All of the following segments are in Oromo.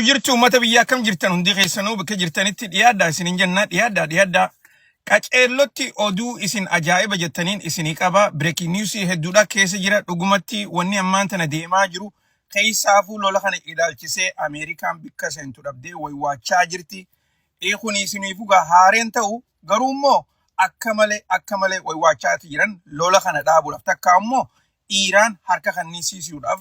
Jirtu uummata biyyaa, akkam jirtan? Hundi keessanuu bakka jirtanitti dhiyaadhaa isinin jenna. Dhiyaadhaa, dhiyaadhaa. Qaceellotti oduu isin ajaa'iba jettaniin isinii qaba. Breaking news hedduudha keessa jira. Dhugumatti wanni ammaan tana deemaa jiru, keessaafuu lola kana ilaalchisee, Ameerikaan bikka seentu dhabdee waywaachaa jirti. Kun isiniifuu gaa haareen ta'u, garuu immoo akka malee akka malee waywaachaati jiran lola kana dhaabuudhaaf, takka immoo Iiraan harka kannisiisuudhaaf.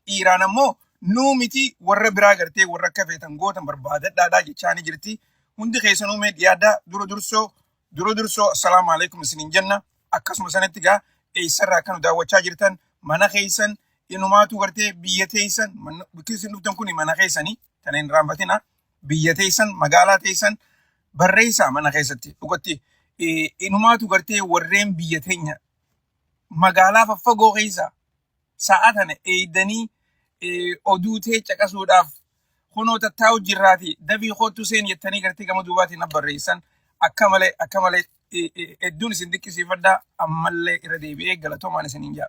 Iiraan ammoo nuu miti, warra biraa gartee warra akka feetan gootan barbaadadhaadhaa jechaani jirti. Hundi keessanuu mee dhiyaadhaa. Dura dursoo assalaamu alaikum isiniin jenna. Akkasuma sanatti gaa eessarraa akka nu daawwachaa jirtan, mana keessan, inumaatu gartee biyya teessan, bakki isin dhuftan kuni mana keessanii kana hin raanfatina. Biyya teessan, magaalaa teessan barreessaa mana keessatti. Dhugatti inumaatu gartee warreen biyya teenya magaalaa faffagoo keessa sa'a tana eeydanii oduu tee caqasuudhaaf kunoo tattaa'u jirraati, dafii kootu seen jettanii gartee gama duubaatiin na barreessan, akka malee akka malee hedduun isin dinqisiifadhaa. Ammallee irra deebi'ee galatoomaan isiniin jaa.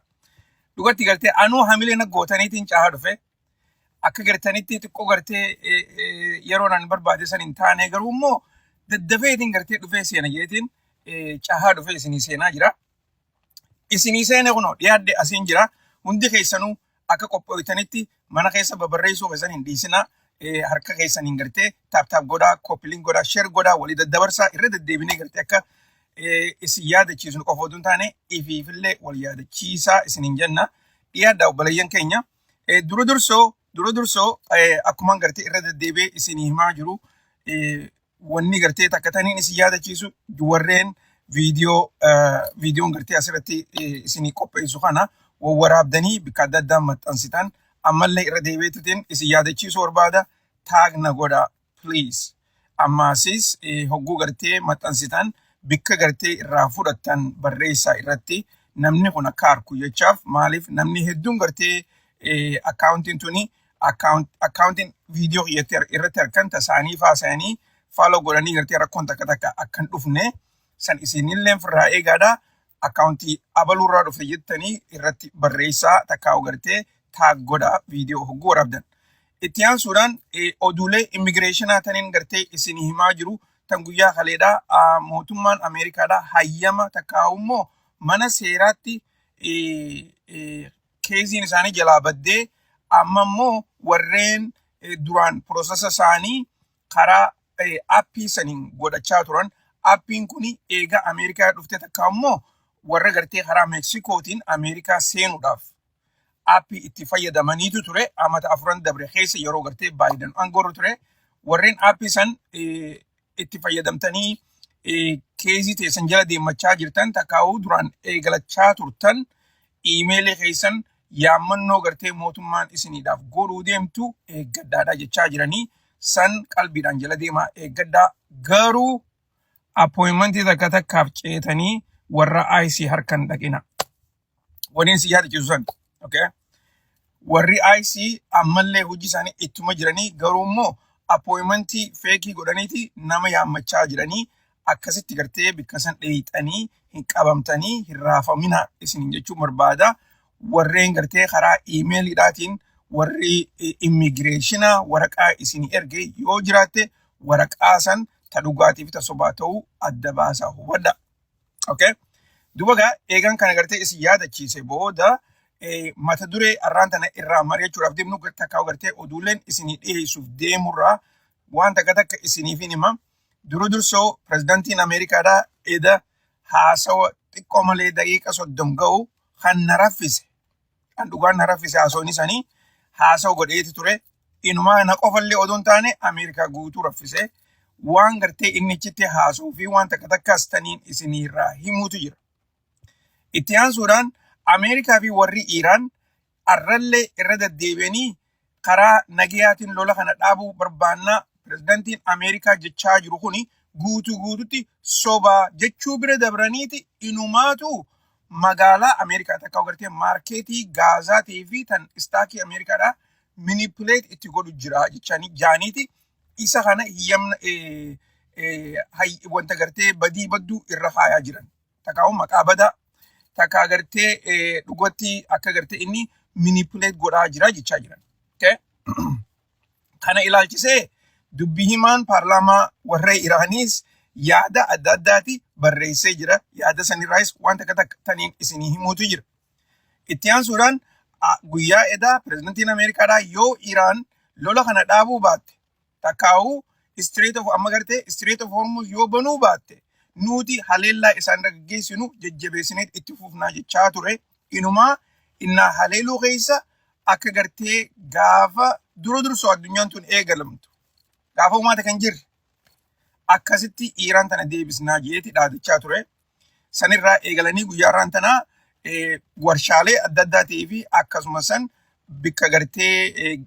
Dhugatti gartee anuu hamilee na gootaniitiin caahaa dhufe. Akka gartanitti xiqqoo gartee yeroo naan barbaade san hin taane, garuu immoo daddafeetiin gartee dhufee seena jeetiin caahaa dhufee isinii seenaa jira. Isinii seene, kunoo dhiyaadde asiin jira. Hundi keessanuu akka qophooytanitti mana keessa babarreessuu keessan hin dhiisinaa. Harka keessaniin gartee tap tap godhaa, copy link godhaa, share godhaa, walii daddabarsaa. Irra deddeebinee gartee akka isin yaadachiisnu qofa otoo hin taane ifiifillee wal yaadachiisaa isiniin jenna. Dhiyaadhaa, obboleeyyan keenya. Dura dursoo akkumaan gartee irra deddeebi'ee isinii himaa jiru, wanni gartee takka taniin isin yaadachiisu, warreen viidiyoon gartee asirratti isinii qopheessu kana wawwaraabdanii bakka adda addaa maxxansitan, ammallee irra deebi'eetiin isin yaadachiisuu barbaada. Tag na godhaa, please. Ammaasis hogguu gartee maxxansitan bikka gartee irraa fudhattan barreessaa irratti, namni kun akka arku jechaaf. Maaliif namni hedduun gartee akkaawuntiin tuni akkaawuntiin viidiyoo kiyyatti irratti argan tasaanii faasanii follow godhanii gartee rakkoon takka takka akka hin dhufne san isinillee firraa eegaadha. Akkaawuntii abaluurraa dhufe jettanii irratti barreessaa, takkaa'u gartee tag godhaa viidiyoo hogguu waraabdan. Itti aansuudhaan oduulee immigireeshinaa taniin gartee isin himaa jiru tan guyyaa kaleedhaa, mootummaan Ameerikaadhaa hayyama takkaa'u immoo mana seeraatti keeziin isaanii jalaa baddee, amma immoo warreen duraan process isaanii karaa aappii saniin godhachaa turan. Aappiin kun eega Ameerikaa dhufte, takka immoo warra gartee karaa Meeksikootiin Ameerikaa seenuudhaaf aappii itti fayyadamaniitu ture. Amata 4 dabre keessa yeroo gartee Baayiden aangoorra ture, warreen aappii san itti fayyadamtanii keezii teessan jala deemachaa jirtan, takkaa'uu duraan eegalachaa turtan, iimeelii keessan yaammannoo gartee mootummaan isiniidhaaf godhuu deemtu eeggadhaadha jechaa jiranii. San qalbiidhaan jala deemaa, eeggadhaa. Garuu appointmentii takka takkaaf ceetanii warra ICE harkan dhaqina. Waliin si yaadachiisu san. Okay? Warri ICE ammallee hojii isaanii ittuma jiranii, garuu immoo appointmentii fake godhaniiti nama yaammachaa jiranii. Akkasitti gartee bikka san dheeyxanii hin qabamtanii hin raafamina isiniin jechuun barbaada. Warreen gartee karaa iimeeliidhaatiin warri immigireeshinaa waraqaa isinii erge yoo jiraatte, waraqaa san ta dhugaatii fi ta sobaa ta'uu adda baasaa hubadha. Okay? Duba gaa eegan kana gartee isin yaadachiise booda, mata duree arraan tana irraa mari'achuudhaaf deemnu, takkaa gartee oduuleen isinii dhiyeessuuf deemurraa waan takka takka isiniif hin hima. Dura dursoo pirezidaantiin Ameerikaadhaa eda haasawa xiqqoo malee daqiiqa 30 ga'u kan na raffise, kan dhugaan na raffise, haasawni isaanii haasawa godheeti ture. Inumaa na qofallee odoo hin taane Ameerikaa guutuu raffise. Waan gartee inni achitti haasa'uu fi waan takka takkaas taniin isiniirraa himuutu jira. Itti aansuudhaan Ameerikaa fi warri Iiraan arrallee irra deddeebi'anii karaa nagayaatiin lola kana dhaabuu barbaannaa pirezidaantiin Ameerikaa jechaa jiru kuni guutuu guututti sobaa jechuu bira dabraniiti, inumaatu magaalaa Ameerikaa takka agartee maarkeetii gaazaatii fi tan istaakii Ameerikaadhaa manipulate itti godhu jira jechanii jaaniiti isa kana hiyyamna wanta gartee badii badduu irra kaayaa jiran. Takkaa'u maqaa badaa takka agartee dhugatti akka gartee inni manipulate godhaa jira jechaa jiran. Okay? Kana ilaalchisee dubbi himaan paarlaamaa warra Iraaniis yaada adda addaati barreessee jira. Yaada sanirraayis waan takka takka taniin isinii himuutu jira. Itti aansuudhaan guyyaa edaa pirezidantiin Ameerikaadhaa yoo Iraan lola kana dhaabuu baatte, takkaa'uu Strait of amma gartee Strait of Hormuz yoo banuu baatte, nuti haleellaa isaan irra gaggeessinu jajjabeessinee itti fufnaa jechaa ture. Inumaa innaa haleeluu keessa akka gartee gaafa dura dursoo addunyaan tun eegalamtu, gaafa uumaata kan jirre akkasitti Iraan tana deebisnaa jeeti dhaadachaa ture. Sanirraa eegalanii guyyaa irraan tanaa warshaalee adda addaatii fi akkasuma san bikka gartee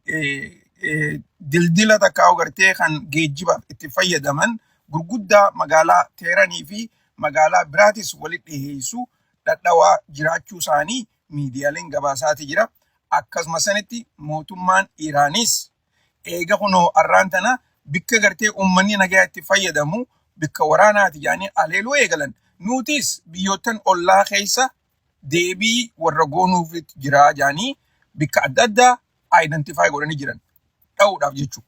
dildila takkaa'u gartee kan geejjibaaf itti fayyadaman gurguddaa magaalaa Teeranii fi magaalaa biraatis walitti dhiheessu dhadhawaa jiraachuu isaanii miidiyaaleen gabaasaati jira. Akkasuma sanitti mootummaan Iraanis eega kunoo arraan tana bikka gartee uummanni nagaa itti fayyadamu bikka waraanaati jedhanii aleeluu eegalan. Nutis biyyoottan ollaa keessa deebii warra goonuuf jira jedhanii bikka adda addaa identify godhanii jiran dha'uudhaaf jechuudha.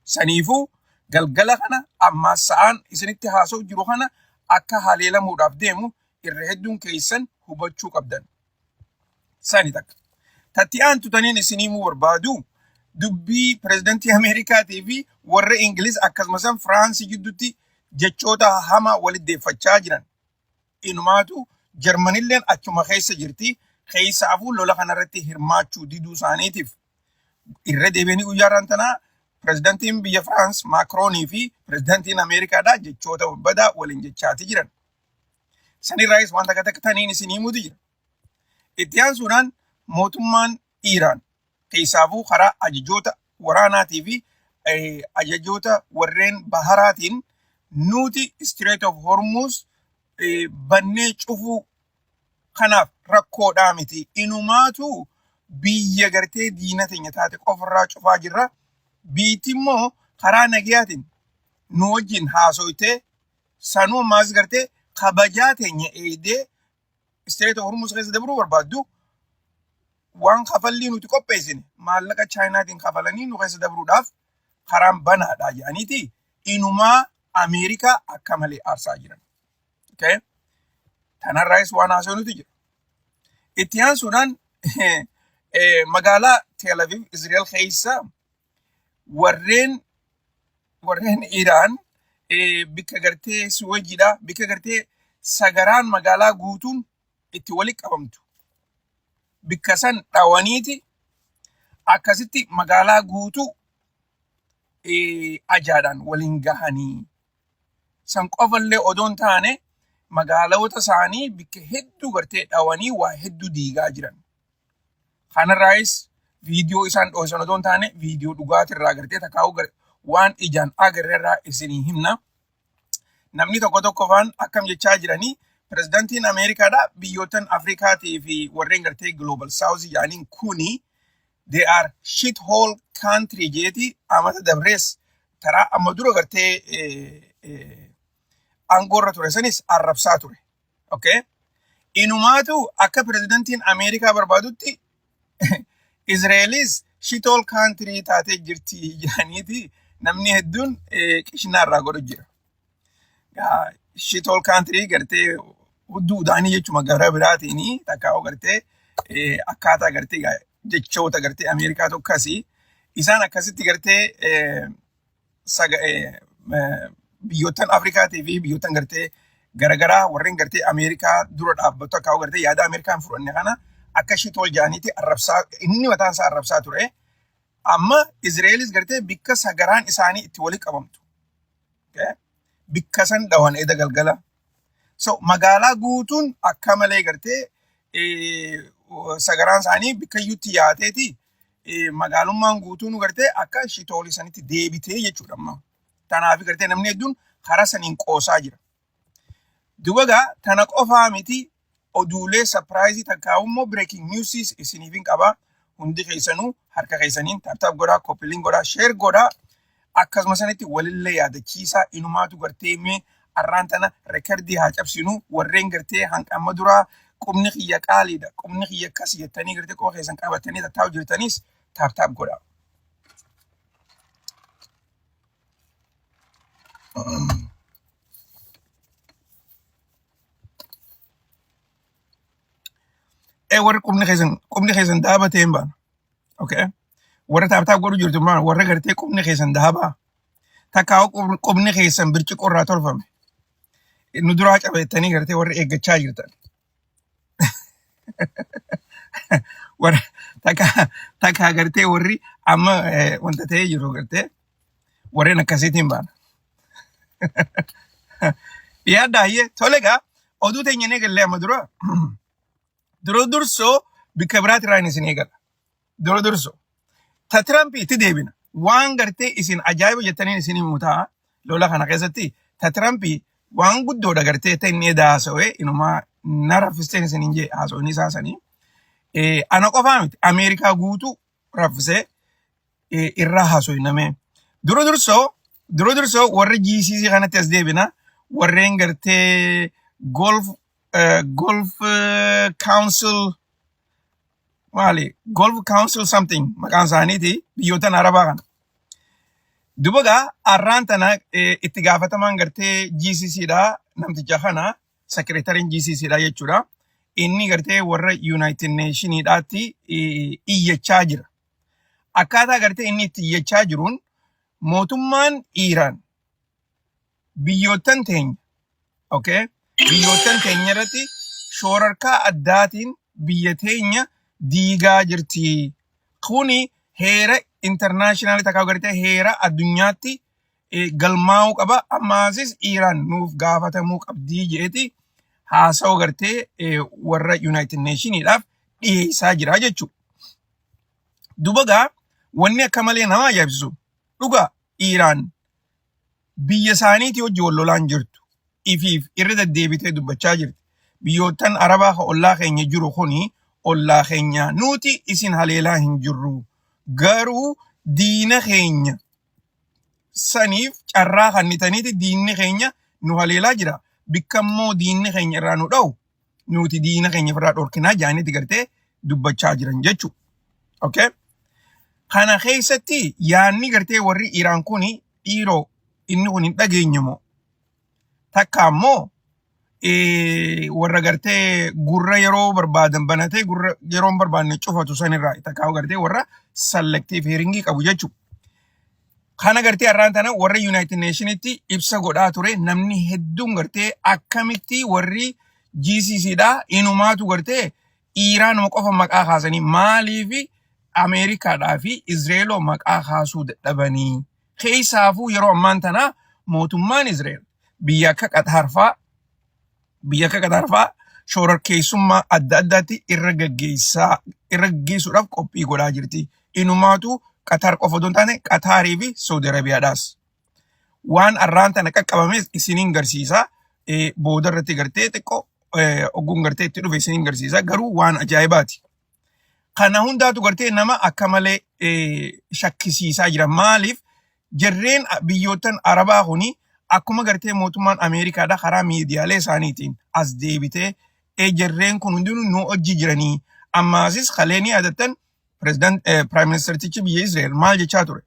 Saniifuu galgala kana ammaa sa'aan isinitti haasa'u jiru kana akka haleelamuudhaaf deemu irra hedduun keessan hubachuu qabdan. Sani takka. Tatti aantu taniin isinii himuu barbaadu, dubbii pirezidantii Ameerikaatii fi warra Ingiliz akkasumas Firaansii gidduutti jechoota hamaa walitti deeffachaa jiran. Inumaatu Jarmanilleen achuma keessa jirti. Keessaafuu lola kanarratti hirmaachuu diduu isaaniitiif irra deebi'anii guyyaa irraan tanaa pirezidantiin biyya Firaans Maakroonii fi pirezidantiin Ameerikaadhaa jechoota babbadaa waliin jechaati jiran. Sanirraayis waan takka takka taniin isin himuutu jira. Itti aansuudhaan mootummaan Iiraan keessaafuu karaa ajajoota waraanaatii fi ajajoota warreen baharaatiin nuti Strait of Hormuz bannee cufuu kanaaf rakkoodhaa miti. Inumaatu biyya gartee diina teenya taate qofarraa cufaa jirra. Biitti immoo karaa nagayaatiin nu wajjin haasoytee sanuu ammaas gartee kabajaa teenya eegdee Strait of Hormuz keessa dabruu barbaaddu, waan kafallii nuti qopheessine maallaqa Chaayinaatiin kafalanii nu keessa dabruudhaaf karaan banaadha jedhaniiti inumaa Ameerikaa akka malee aarsaa jiran. Okay? Tanarraayis waan haasa'uutu jira. Itti aansuudhaan magaalaa Tel Aviv Israel keessa warreen Iraan bikka gartee suwejiidha, bikka gartee sagaraan magaalaa guutuun itti walitti qabamtu. Bikka san dhawaniiti akkasitti magaalaa guutuu ajaadhaan waliin gahanii. San qofallee odoo hin taane magaalota isaanii bikka hedduu gartee dhawanii waa hedduu diigaa jiran. Kanarraayis viidiyoo isaan dhoosan odoo hin taane viidiyoo dhugaatirraa gartee takkaa'uu waan ijaan agarreerraa isinii himna. Namni tokko tokko faan akkam jechaa jiranii, pirezidantiin Ameerikaadha biyyoottan Afrikaatii fi warreen gartee Global South jedhaniin kuni they are shit hole country jeeti amata dabrees taraa amma dura gartee aangoorra ture sanis arrabsaa ture. Okay? Inumaatu akka pirezidantiin Ameerikaa barbaadutti Israa'elis shit hole country taatee jirti jedhaniiti namni hedduun qishnaa irraa godhu jira. Shit hole country gartee hudduu udaanii jechuma gara biraatiin takkaa'u gartee akkaataa gartee jechoota gartee Ameerikaa tokkasii isaan akkasitti gartee biyyoottan Afrikaatii fi biyyoottan gartee garagaraa warreen gartee Ameerikaa dura dhaabbatu akka gartee yaada Ameerikaan fudhanne kana akka shit hole jedhaniiti arrabsaa, inni mataan isaa arrabsaa ture. Amma Israa'elis gartee bikka sagaraan isaanii itti walitti qabamtu. Bikka san dhawan eda galgala. So magaalaa guutuun akka malee gartee sagaraan isaanii bikka iyyuutti yaateeti magaalummaan guutuun gartee akka shit hole sanitti deebitee jechuudha amma. Tanaaf gartee namni hedduun karaa saniin qoosaa jira. Duba gaa tana qofaa miti, oduulee surprise takkaa'u immoo breaking news isiniif hin qabaa. Hundi keessanuu harka keessaniin tap tap godhaa, copy link godhaa, share godhaa. Akkasuma sanitti walillee yaadachiisaa. Inumaatu gartee mee arraan tana record haa cabsinu. Warreen gartee hanqamma duraa qubni kiyya qaaliidha, qubni kiyya akkas jettanii gartee quba keessan qabatanii tattaa'u jirtanis tap tap godhaa. Warri qubni keessan daaba ta'e hin baana. Okay. Warra tap tap godhu jirtu hin baana. Warra gartee qubni keessan daabaa. Takkaa qubni keessan birciqoo irraa tolfame. Nu duraa cabeettanii gartee warri eeggachaa jirtan. Warra takkaa takkaa gartee warri amma wanta ta'ee jiru gartee warreen akkasiitiin baana. Dhiyaadhaa hayyee tole egaa oduu teenya ni eegallee amma dura dura dursoo bikka biraati irraa isin eegala. Dura dursoo. Ta Tiraamp itti deebina. Waan gartee isin ajaa'iba jettaniin isin himu ta'a lola kana keessatti ta Tiraamp waan guddoodha gartee ta inni edaa haasawee inumaa na raffisteen isin hin jee haasawni isaa sanii. Ana qofaa miti Ameerikaa guutuu raffisee irraa haasofname. Dura dursoo warri GCC kanatti as deebina. Warreen gartee Gulf Council maali Gulf Council something maqaan isaaniiti biyyoota Arabaa kana. Duba gaa arraan tana itti gaafatamaan gartee GCC dha namticha kana sekiretariin GCC dha jechuudha. Inni gartee warra United Nationiidhaatti iyyachaa jira. Akkaataa gartee inni itti iyyachaa jiruun mootummaan Iiraan biyyoottan teenya okay biyyoottan teenya irratti shoorarkaa addaatiin biyya teenya diigaa jirti. Kuni heera international takkaa gartee heera addunyaatti galmaa'uu qaba. Ammaasis Iiraan nuuf gaafatamuu qabdii jedheeti haasawa gartee warra United Nationiidhaaf dhiyeessaa jira jechuudha. Duba gaa wanni akka malee nama ajaa'ibsiisu dhugaa Iiraan biyya isaaniitii hojii wal lolaan jirtu. Ifiif irra deddeebitee dubbachaa jirti. Biyyoottan Arabaa ka ollaa keenya jiru kuni ollaa keenya nuti isin haleelaa hin jirru. Garuu diina keenya saniif carraa kannitaniiti diinni keenya nu haleelaa jira. Bikka immoo diinni keenya irraa nu dha'u nuti diina keenya ofirraa dhorkinaa jaaniiti gartee dubbachaa jiran jechuudha. Okay? Kana keessatti yaanni gartee warri Iraan kuni dhiiroo inni kun hin dhageenye moo takka ammoo warra gartee gurra yeroo barbaadan banatee gurra yeroo hin barbaanne cufatu sanirraa takka gartee warra selective hearing qabu jechuudha. Kana gartee har'aan tana warra United Nationitti ibsa godhaa ture namni hedduun gartee akkamitti warri GCC dha inumaatu gartee Iiraanuma qofa maqaa kaasanii maaliif Ameerikaadhaa fi Izreeloo maqaa kaasuu dadhabanii keessaafuu yeroo ammaan tana mootummaan Izreel biyya akka Qaxaar faa shororkeessummaa adda addaatti irra gaggeessuudhaaf qophii godhaa jirti. Inumaatu Qaxaar qofa osoo hin taane Qaxaarii fi Saudi Arabiyaadhaas. Waan arraan tana qaqqabames isiniin garsiisa. Booda irratti gartee xiqqoo ogguun gartee itti dhufe isiniin garsiisa. Garuu waan ajaa'ibaati. Kana hundaatu gartee nama akka malee shakkisiisaa jira. Maaliif jarreen biyyoottan Arabaa kuni akkuma gartee mootummaan Ameerikaadha karaa miidiyaalee isaaniitiin as deebitee jarreen kun hundinuu nu hojii jiranii. Ammaasis kalee ni yaadattan pirezidaant prime ministertichi biyya Israa'el maal jechaa ture?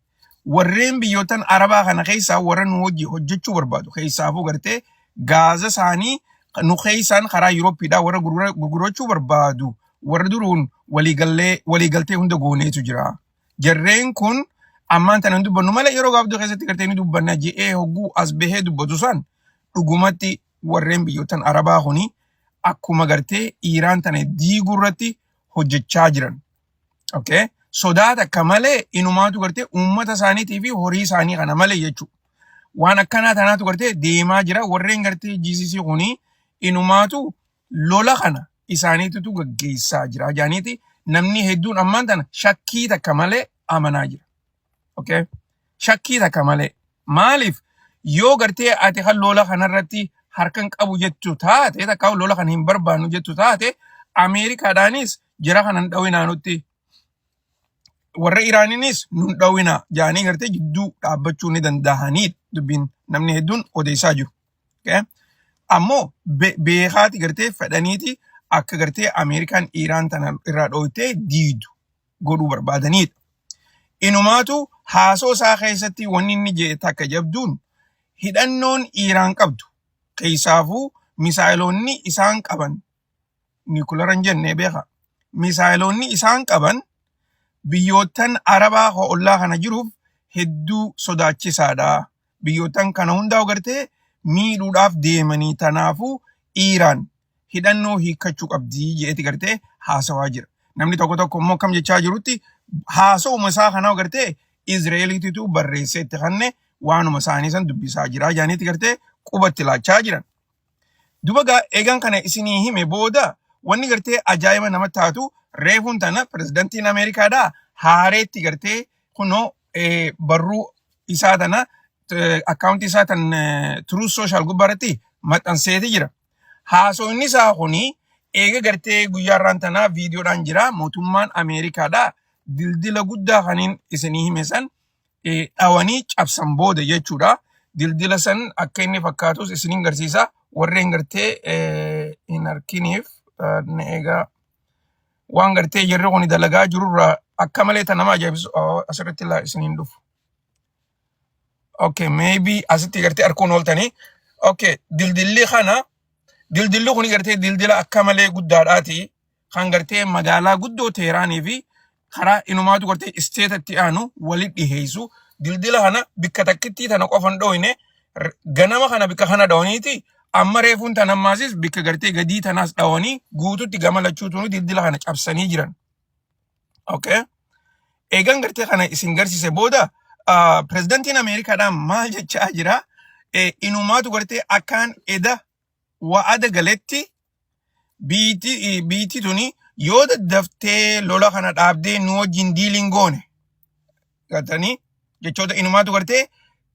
Warreen biyyoottan Arabaa kana keessaa warra nu hojii hojjechuu barbaadu keessaafuu gartee gaaza isaanii nu keessaan karaa Yuurooppiidhaa warra gurgurachuu barbaadu warra duruun waliigaltee hunda gooneetu jira. Jarreen kun ammaan tana hin dubbannu malee yeroo gabaabduu keessatti gartee ni dubbanna je'ee hogguu as bahee dubbatu san dhugumatti warreen biyyoottan Arabaa kuni akkuma gartee Iiraan tana diiguu irratti hojjechaa jiran. Okay? Sodaa takka malee inumaatu gartee uummata isaaniitii fi horii isaanii kana malee jechuudha. Waan akkanaa tanaatu gartee deemaa jira. Warreen gartee GCC kuni inumaatu lola kana isaaniitutu gaggeessaa jira. Jaaniiti namni hedduun ammaan tana shakkii takka malee amanaa jira. Okay? Shakkii takka malee. Maaliif yoo gartee ati kan lola kanarratti harkan qabu jettu taate takka lola kana hin barbaannu jettu taate Ameerikaadhaanis jara kana hin dhawinaa nutti warra Iraaniinis nun dhawinaa jaanii gartee jidduu dhaabbachuu ni danda'anii dubbiin namni hedduun odeessaa jiru. Okay? Ammoo beekaati gartee fedhaniiti akka gartee Ameerikaan Iraan tana irraa dhooytee diidu godhuu barbaadanidha. Inumaatu haasoo isaa keessatti wanni inni jedhe takka jabduun Hidhannoon Iiraan qabdu keessaafuu misaayiloonni isaan qaban nuclear hin jenne beeka. Misaayiloonni isaan qaban biyyoottan Arabaa ollaa kana jiruuf hedduu sodaachisaadha. Biyyoottan kana hundaa gartee miidhuudhaaf deemanii tanaafuu Iiraan hidhannoo hiikkachuu qabdii jeeti gartee haasawaa jira. Namni tokko tokko immoo akkam jechaa jirutti haasawuma isaa kanaa gartee Izraa'eliititu barreessee itti kanne waanuma isaanii san dubbisaa jira jaaniitti gartee qubatti laachaa jiran. Duba gaa eegan kana isinii hime booda wanni gartee ajaa'iba nama taatu reefuun tana pirezidantiin Ameerikaadhaa haareetti gartee kunoo barruu isaa tana akkaawuntii isaa tan Truth Social gubbaarratti maxxanseeti jira. Haasawni isaa kuni eega gartee guyyaa irraan tanaa viidiyoodhaan jira mootummaan Ameerikaadhaa dildila guddaa kaniin isinii hime san dhawanii cabsan booda jechuudha. Dildila san akka inni fakkaatus isiniin garsiisa. Warreen gartee hin harkiniif ni egaa waan gartee jarri kun dalagaa jirurraa akka malee tan nama ajaa'ibsu asirratti laa isiniin dhufu. Okay, maybe asitti gartee arguun ooltanii. Okay, dildilli kana dildilli kun gartee dildila akka malee guddaadhaati. Kan gartee magaalaa guddoo Teeraanii fi karaa inumaatu gartee isteetatti aanu walitti dhiheessu. Dildila kana bikka takkittii tana qofa hin dhooyne ganama kana bikka kana dhawaniiti amma reefuun tan ammaasis bikka gartee gadii tanaas dhawanii guututti gama lachuutu dildila kana cabsanii jiran. Okay. Eegan gartee kana isin garsiise booda pirezidantiin Ameerikaadhaa maal jechaa jira? Inumaatu gartee akkaan eda wa'ada galetti biitii tuni yoo daddaftee lola kana dhaabdee nu wajjin dealiin goone gartanii jechoota inumaatu gartee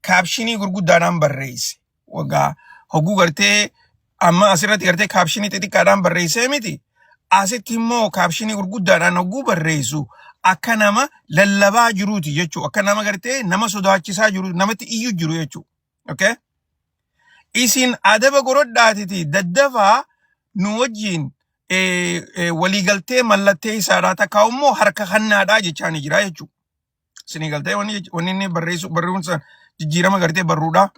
captionii gurguddaadhaan barreesse. Waggaa hogguu gartee amma asirratti gartee captionii xixiqqaadhaan barreessee miti. Asitti immoo captionii gurguddaadhaan hogguu barreessu akka nama lallabaa jiruuti jechuudha. Akka nama gartee nama sodaachisaa jiru namatti iyyuu jiru jechuudha. Okay? Isin adaba gorodhaatiti daddafaa nu wajjin waliigaltee mallattee isaadhaa takkaa immoo harka kannaadhaa jechaa ni jira jechuudha. Isinii galtee wanni inni barreessu barruun san jijjiirama gartee barruudha.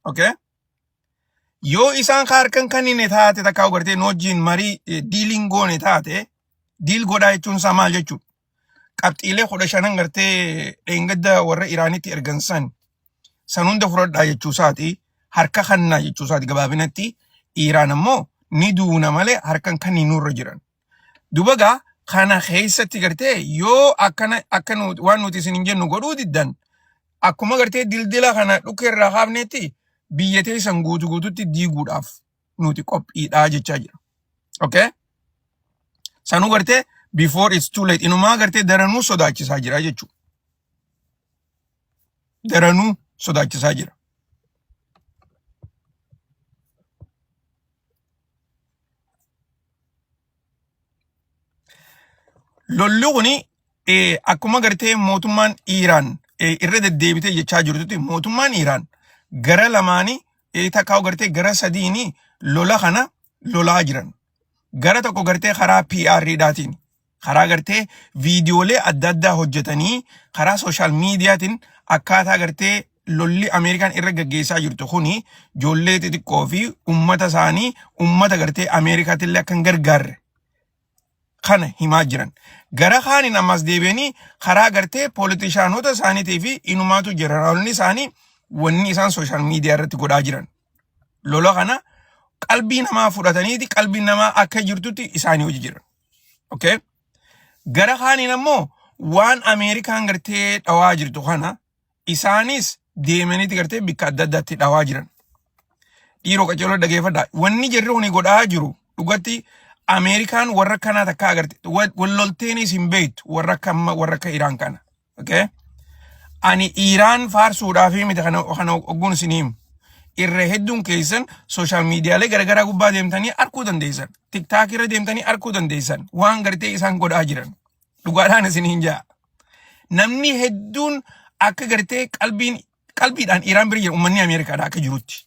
Okay? Yoo isaan ka harkan kannine taate takkaa gartee nu wajjin marii dealiin goone taate deal godhaa jechuun isaa maal jechuudha? Qabxiilee 15 gartee dheengadda warra Iraanitti ergan san san hunda fudhadhaa jechuu isaati. Harka kannaa jechuu isaati gabaabinatti. Iraan ammoo ni duuna malee harkan kan nurra jiran. Duba gaa kana keessatti gartee yoo akkana akka waan nuti isin hin jennu godhuu diddan akkuma gartee dildila kana dhukkee irraa kaafnetti biyya teessan guutu guututti diiguudhaaf nuti qophiidhaa jechaa jira. Okay? Sanuu gartee before it's too late inumaa gartee daranuu sodaachisaa jira jechuudha. Daranuu sodaachisaa jira. Lolli kuni akkuma gartee mootummaan Iiraan irra deddeebitee jechaa jirtutti mootummaan Iiraan gara lamaanii takkaa gartee gara sadiini lola kana lolaa jiran. Gara tokko gartee karaa PR dhaatiin karaa gartee viidiyoolee adda addaa hojjetanii karaa social mediaatiin akkaataa gartee lolli Ameerikaan irra gaggeessaa jirtu kuni ijoollee xixiqqoo fi ummata isaanii ummata gartee Ameerikaatillee akka hin gargaarre kana himaa jiran. Gara kaaniin ammas deebi'anii karaa gartee poolitishanoota isaaniitii fi inumaatu jeneraalonni isaanii wanni isaan social media irratti godhaa jiran. Lola kana qalbii namaa fudhataniiti qalbiin namaa akka jirtutti isaanii hojii jiran. Okay? Gara kaaniin ammoo waan Ameerikaan gartee dhawaa jirtu kana isaanis deemaniiti gartee bikka adda addaatti dhawaa jiran. Dhiiroo qaceeloo dhageeffadha. Wanni jarri kuni godhaa jiru dhugatti Ameerikaan warra kanaa takka agarte wal lolteenis hin beektu warra akka amma warra akka Iraan kana. Okay? Ani Iraan faarsuudhaaf miti kana ogguun isin himu. Irra hedduun keessan social mediaalee garaagaraa gubbaa deemtanii arguu dandeessan. TikTok irra deemtanii arguu dandeessan. Waan gartee isaan godhaa jiran. Dhugaadhaan isin hin jaa. Namni hedduun akka gartee qalbiin qalbiidhaan Iraan bira jira uummanni Ameerikaadhaa akka jirutti.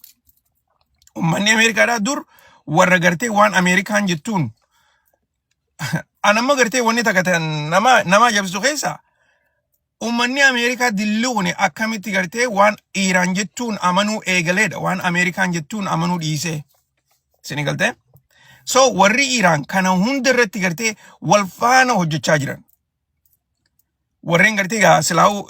Uummanni Ameerikaadhaa dur warra gartee waan Ameerikaan jettuun an amma gartee wanni takka tan nama ajaa'ibsiisu keessa Uummanni Ameerikaa dilli kun akkamitti gartee waan Iiraan jettuun amanuu eegaleedha. Waan Ameerikaan jettuun amanuu dhiisee. Isin galtee? So warri Iiraan kana hunda irratti gartee wal faana hojjechaa jiran. Warreen gartee gaa silaa'uu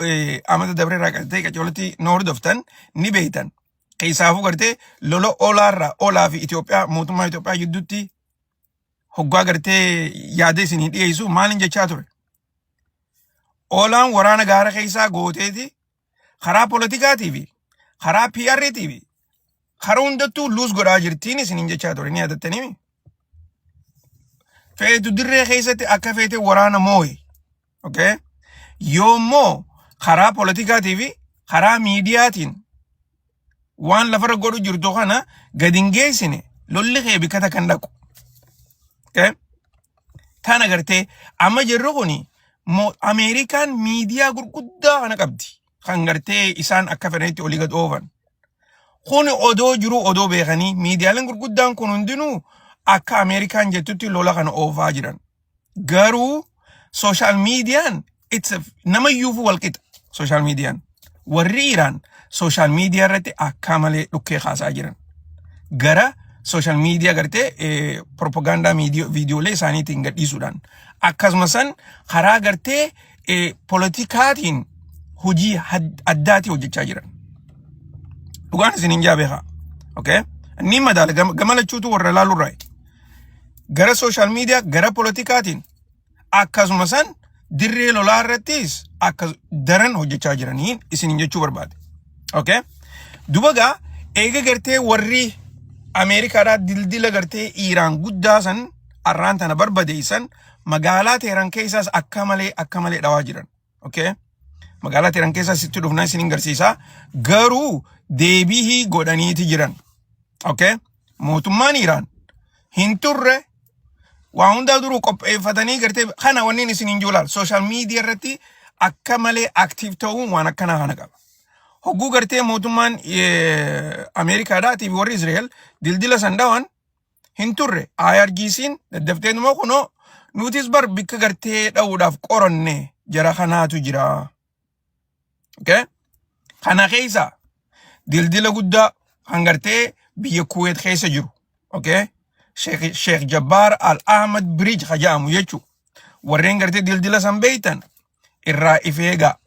amata dabre irraa gartee qacoolatti nu hordoftan ni beektan. Keessaafuu gartee lola olaarraa olaa fi Itoophiyaa, mootummaa Itoophiyaa gidduutti hoggaa gartee yaada isinii dhiyeessu maalin jechaa ture? Olaan waraana gaara keessaa gooteeti karaa politikaatii fi karaa PR'tii fi karaa hundattuu luus godhaa jirtiin isiniin jechaa ture, ni yaadattanii? Feetu dirree keessatti akka feete waraana moo'i. Okay? Yoommoo karaa politikaatii fi karaa miidiyaatiin waan lafarra godhu jirtu kana gadi hin geessine, lolli kee bikkata kan dhaqu. Okay? Tana gartee amma jirru kuni Ameerikaan miidiyaa gurguddaa kana qabdi. Kan gartee isaan akka fedhanitti olii gad oofan. Kun odoo jiru, odoo beekanii, miidiyaaleen gurguddaan kun hundinuu akka Ameerikaan jettutti lola kana oofaa jiran. Garuu social miidiyaan nama iyyuufuu wal qixa social miidiyaan. Warri Iraan social miidiyaa irratti akka malee dhukkee kaasaa jiran. Gara social miidiyaa gartee propagaandaa viidiyoolee isaaniitiin gadhiisuudhaan, akkasuma san karaa gartee politikaatiin hojii addaatii hojjechaa jiran. Dhugaan isiniin jaa beekaa. Okay? Inni madaala gama lachuutu warra ilaalurraa. Gara social miidiyaa, gara politikaatiin, akkasuma san dirree lolaa irrattis akka daran hojjechaa jiranii isiniin jechuu barbaade. Okay? Duba gaa eega gartee warri Ameerikaadhaa dildila gartee Iiraan guddaa san arraan tana barbadeessan, magaalaa Teheran keessaas akka malee akka malee dhawaa jiran. Okay? Magaalaa Teheran keessaas itti dhufnaa isiniin garsiisaa. Garuu deebii godhaniiti jiran. Okay? Mootummaan Iiraan hin turre, waa hundaa duruu qopheeffatanii gartee kana wanni isiniin jiru social media irratti akka malee active ta'uun waan akkanaa kana qaba. Hogguu gartee mootummaan Ameerikaadhaatii fi warri Israa'el dildila san dhawan hin turre, IRGC'n daddafteen immoo kunoo nutis bar bikka gartee dha'uudhaaf qoranne jara kanaatu jira. Okay? Kana keessa dildila guddaa kan gartee biyya Kuwait keessa jiru. Okay? Sheikh Jabbar Al Ahmad Bridge hajaamu jechuudha. Warreen gartee dildila san beeytan irraa if eegaa.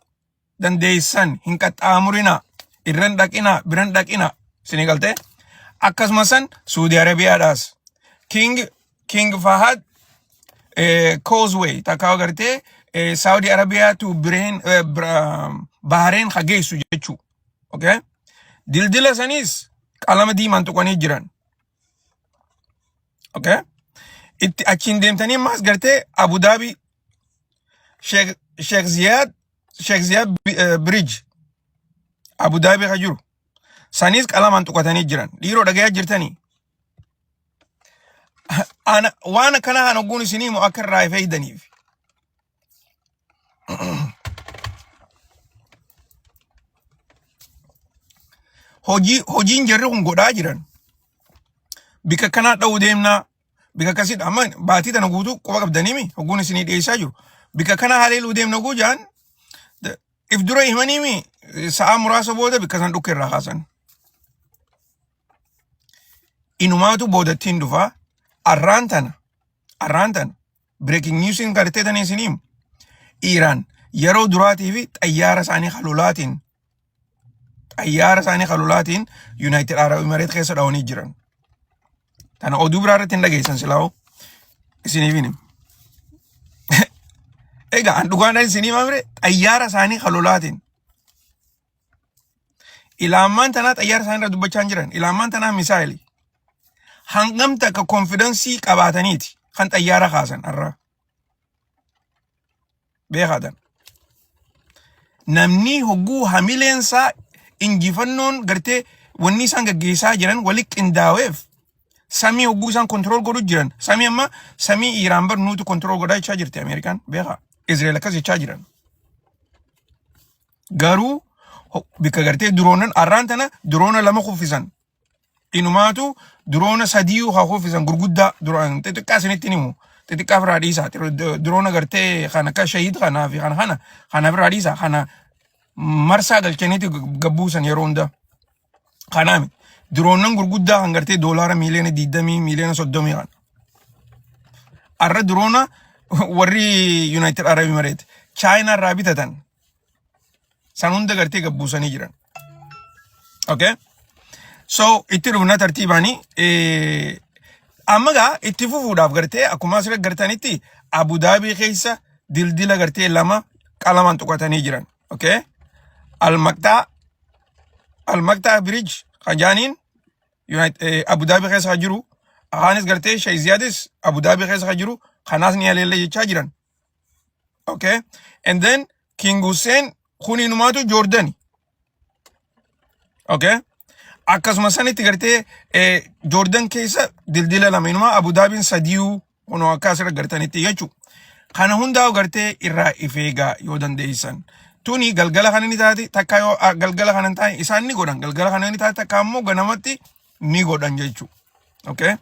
Dandeessan hin qaxxaamurinaa. Irran dhaqinaa, biran dhaqinaa. Isinii galtee? Akkasuma san Suudi Arabiyaadhaas. King Fahad Causeway takkaa gartee Saudi Arabiyaa to Bahrain, Bahrain hageessu jechuu. Okay? Dildila sanis qalama diimaan tuqanii jiran. Okay? Itti achiin deemtanii ammas gartee Abu Dhabi Sheikh Ziyad Bridge Abu Dhabi ka jiru. Sanis qalamaan tuqatanii jiran. Dhiiroo, dhagayaa jirtanii? Ana waan akkana kana hogguun isinii immoo akka irraa fayyadaniif. Hojiin jarri kun godhaa jiran. Bikka akkanaa dha'uu deemnaa. Bikka akkasiidha. Amma baatii tana guutuu quba qabdaniimi hogguun isinii dhiyeessaa jiru. Bikka akkanaa haleeluu deemna guu jaan if dura himaniimi, sa'aa muraasa booda bikka san dhukke irraa kaasan. Inumaatu boodattiin dhufaa. Arraan tana breaking newsiin gartee tanii isinii himu. Iiraan yeroo duraatii fi xayyaara isaanii halolaatiin United Arab Emirates keessa dhawanii jiran. Tana oduu biraa irratti hin dhageessan silaa'u isiniif hin himu. Egaa an dhugaan isinii himamre, xayyaara isaanii halolaatiin. Ilaamaan tanaa xayyaara isaanii irra dubbachaa hin jiran. Ilaamaan tanaa misaayilii. Hangam takka confidence qabaataniiti kan xayyaara kaasan har'a. Beekaatan. Namni hogguu hamileensaa injifannoon gartee wanni isaan gaggeessaa jiran wali qindaa'eef, samii hogguu isaan control godhu jiran, samii amma samii Iiraan bar nuutu control godhaa jechaa jirti Ameerikaan, beekaa. Israa'el akkas jechaa jiran. Garuu bikka gartee drone arraan tana drone lama kuffisan. Inumaatu drone sadiyyuu haa kuffisan, gurguddaa duraan xixiqqaa isinitti himu. Xixiqqaa ofirraa dhiisaa. Diroona gartee kan akka shahiid kanaa fi kana kana kana ofirraa dhiisaa. Kana marsaa galchaniiti gabbuusan yeroo hundaa. Kanaa miti. Diroonnan gurguddaa kan gartee doolaara miiliyoona 20 miiliyoona 30 kana. Arra diroona warri United Arab Emirates Chaayinaa irraa bitatan san hunda gartee gabbuusanii jiran. Okay? So itti dhufna tartiibaanii amma gaa itti fufuudhaaf gartee akkuma asirra gartanitti Abu Daabii keessa dildila gartee lama qalamaan tuqatanii jiran. Okay? Al-Maqtaa Al-Maqtaa Bridge kan jaaniin Abu Daabii keessa kan jiru akaanis gartee Shayziyaadis Abu Daabii keessa kan jiru kanaas ni haleella jechaa jiran. Okay? And then King Hussein kuniinumaatu Joordani. Okay? Akkasuma sanitti gartee Joordan keessa dildila lama inumaa Abu Daabiin sadiyuu kunoo akka asirra gartanitti jechuudha. Kana hundaa'u gartee irraa if eegaa yoo dandeessan. Tuni galgala kana ni taati takka yoo galgala kana hin taane isaan ni godhan galgala kana ni taati takka ammoo ganamatti ni godhan jechuudha. Okay?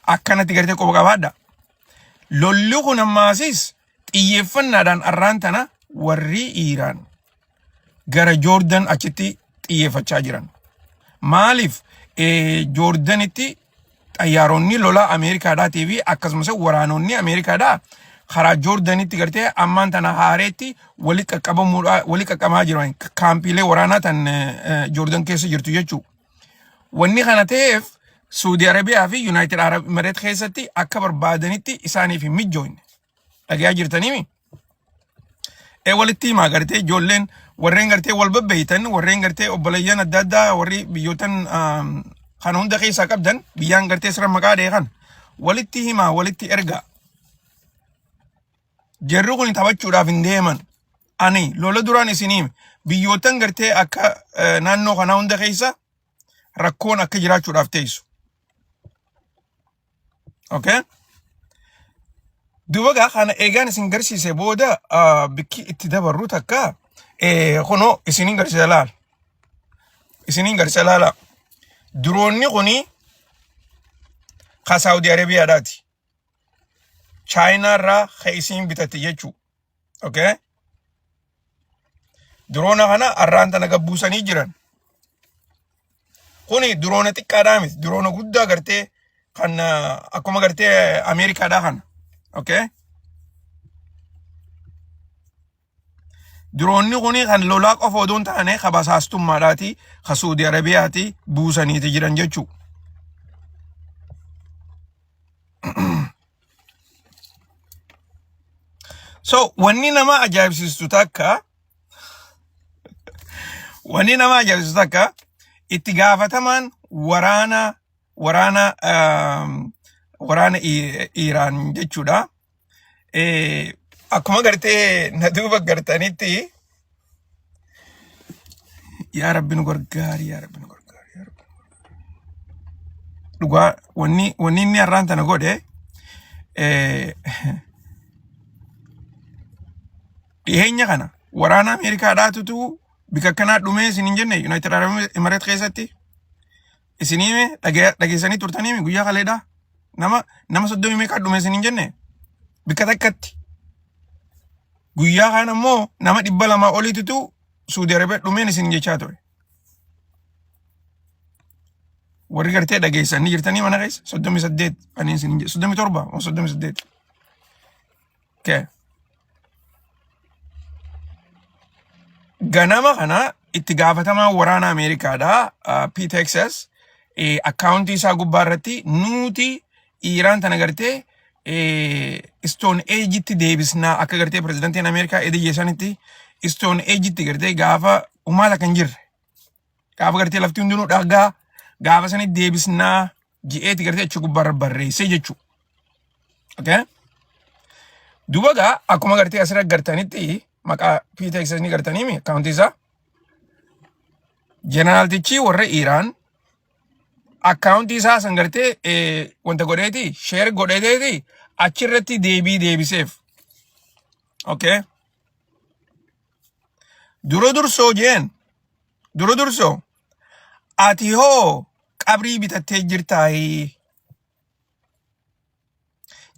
Akkanatti gartee qoba qabaadha. Lolli kun ammaasis xiyyeeffannaadhaan arraan tana warri Iiraan gara Joordan achitti xiyyeeffachaa jiran. Maaliif Joordanitti xayyaaronni lolaa Ameerikaadhaatii fi akkasumas waraanonni Ameerikaadhaa karaa Joordanitti gartee ammaan tana haareetti wali qaqqabamuudha wali qaqqabamaa jiran kaampiilee waraanaa tan Joordan keessa jirtu jechuudha. Wanni kana ta'eef Suudi Arabiyaa fi Yuunaayitid Arab Imireet keessatti akka barbaadanitti isaaniif hin mijjooyne. Dhagayaa jirtaniimi? E walitti himaa gartee ijoolleen warreen gartee wal babbeeytan warreen gartee obboleeyyan adda addaa warri biyyootan kan hunda keessaa qabdan biyyaan gartee sira maqaa dhee kan walitti himaa walitti ergaa. Jarri kun taphachuudhaaf hin deeman. Ani lola duraan isin hime biyyootan gartee akka naannoo kanaa hunda keessa rakkoon akka jiraachuudhaaf teessu. Okay? Duuba gaa kana eegaan isin garsiise booda bikki itti dabarru takka kunoo isiniin garsiisa laala. Isiniin garsiisa laala. Diroonni kuni ka Saawudi Arabiyaadhaati. Chaayinaa irraa ka isiin bitatte jechuu. Okay? Diroona kana arraan tana gabbuusanii jiran. Kuni diroona xiqqaadhaa miti. Diroona guddaa gartee kan akkuma gartee Ameerikaadhaa kana. Okay? Diroonni kuni kan lolaa qofa odoo hin taane ka basaastummaadhaati, ka Suudi Arabiyaati buusaniiti jiran jechuu. So wanni nama ajaa'ibsiistu takka wanni nama ajaa'ibsiistu takka itti gaafatamaan waraana waraana waraana Iiraan jechuudha. Akkuma gartee na duuba gartanitti yaa Rabbi nu gargaari yaa Rabbi nu gargaari yaa Rabbi dhugaa wanni wanni inni har'aan tana godhe dhiheenya kana waraana Ameerikaadhaatutu bika akkanaa dhumee isin hin jenne United Arab Emirates keessatti isinii hime dhageessanii turtanii guyyaa kaleedhaa nama nama soddomii meeqaa dhume isin hin jenne bikka takkatti guyyaa kaan ammoo nama 200 oliititu Suudi Arabiyaa dhumeen isin jechaa ture. Warri gartee dhageessan ni jirtanii mana keessa 38 ani isin hin jedhe 37 moo 38. Okay. Ganama kana itti gaafatamaa waraana Ameerikaadha Pete Texas akkaawuntii isaa gubbaa irratti nuti Iiraan tana gartee Stone Age'itti deebisnaa akka gartee pirezidantiin Ameerikaa ediyye sanitti Stone Age'itti gartee gaafa umaata kan jirre gaafa gartee lafti hundinuu dhagaa gaafa sanitti deebisnaa ji'eeti gartee achi gubbaarra barreessee jechuudha. Okay? Duuba gaa akkuma gartee asirra gartanitti maqaa Pete Texas ni gartaniimi akkaawuntii isaa. Jeneraaltichi warra Iiraan akkaawuntii isaa san gartee wanta godheeti share godheeteeti achirratti deebii deebiseef. Okay? Dura dursoo jeen dura dursoo ati hoo qabrii bitattee jirtaayii?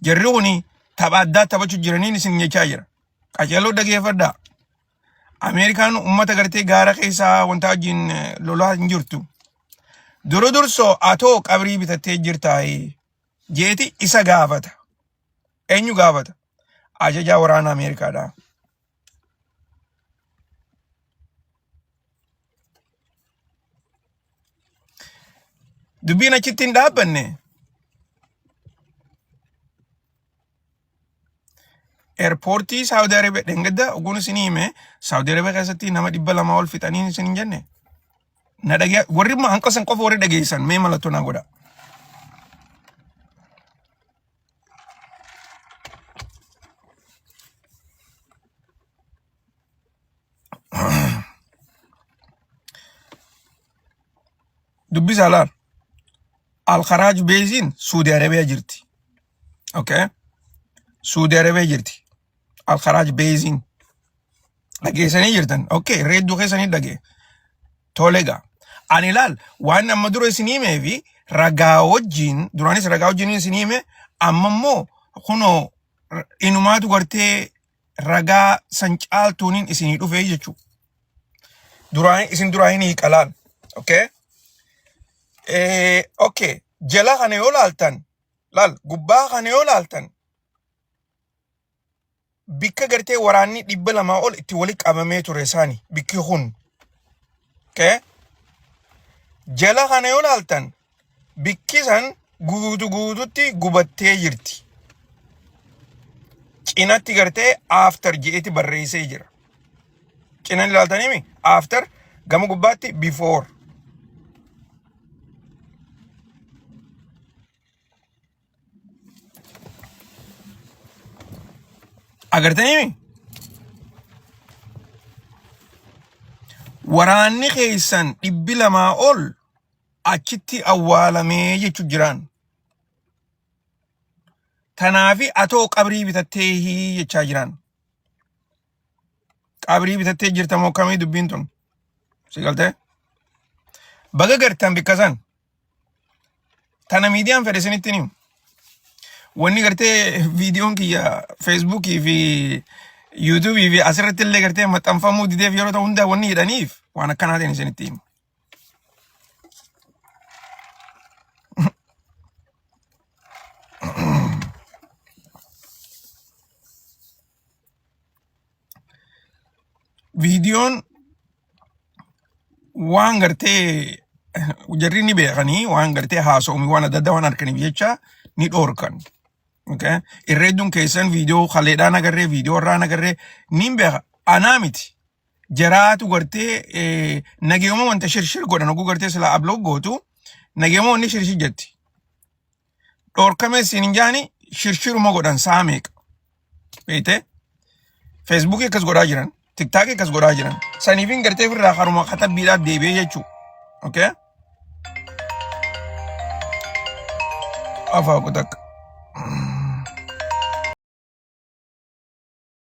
Jarri kuni tapha addaa taphachuu jiraniin isin jechaa jira. Qaceeloo dhageeffadhaa. Ameerikaan uummata gartee gaara keessaa wanta wajjin lolaa hin jirtu. Dura dursoo atoo qabrii bitattee jirtaayi jeeti isa gaafata. Eenyu gaafata? Ajajaa waraana Ameerikaadha. Dubbiin achitti hin dhaabbanne. Eerpoortii Saawudi Arabiyaa dheengadda oguun isinii hime Saawudi Arabiyaa keessatti nama 200 ol fixanii isin hin jenne. Na dhagee warri hanqa san qofa warri dhageessan mee mallattoo naa godha. Dubbisaa laal. Alkharaaj beeziin Suudi Arabiyaa jirti. Okay. Suudi Arabiyaa jirti. Alkharaaj beeziin. Dhageessanii jirtan. Okay. Reedduu keessanii dhagee. Tole egaa. Ani ilaal waan amma dura isin himee fi ragaa wajjin duraanis ragaa wajjin isin hime amma immoo kunoo inumaatu gartee ragaa san caaltuuniin isinii dhufee jechuudha. Duraan isin duraa hin hiiqa laal. Okay. Okay. Jala kana yoo laaltan laal gubbaa kana yoo laaltan bikka gartee waraanni 200 ol itti wali qabamee ture isaani bikki kun. Okay. Jala kana yoo laaltan bikki san guutu guututti gubattee jirti. Cinatti gartee after je'eeti barreessee jira. Cinan ilaaltaniimi after gama gubbaatti before. Agartaniimi? Waraanni keessan 200 ol achitti awwaalamee jechu jiraan. Tanaafi atoo qabrii bitattee jechaa jiraan. Qabrii bitattee jirta moo kamii dubbiin tun? Si galtee? Baga gartan bikka san. Tana miidiyaan fedhe isinitti himu. Wanni gartee viidiyoon kiyya feesbuukii fi yuutuubii fi asirratti illee gartee maxxanfamuu dideef yeroo ta'u hundaa wanni jedhaniif waan akkanaatiin isinitti himu. Viidiyoon waan gartee jarri ni beekanii waan gartee haasa'uumi waan adda addaa waan harkaniif jecha ni dhoorkan. Okay? Irra hedduun keessan viidiyoo kaleedhaan agarree viidiyoo irraan agarree ni beeka. Anaa miti. Jaraatu gartee nageeyuma wanta shirshir godhan oguu gartee silaa upload gootu nageeyuma wanni shirshir jetti. Dhoorkamee siin hin jaani shirshiruma godhan sa'a meeqa. Beeytee? Feesbuukii akkas godhaa jiran, tiktaakii akkas godhaa jiran. Saniifin gartee ofirraa haruma katabbiidhaaf deebi'ee jechuudha. Okay? Afaa kutakka.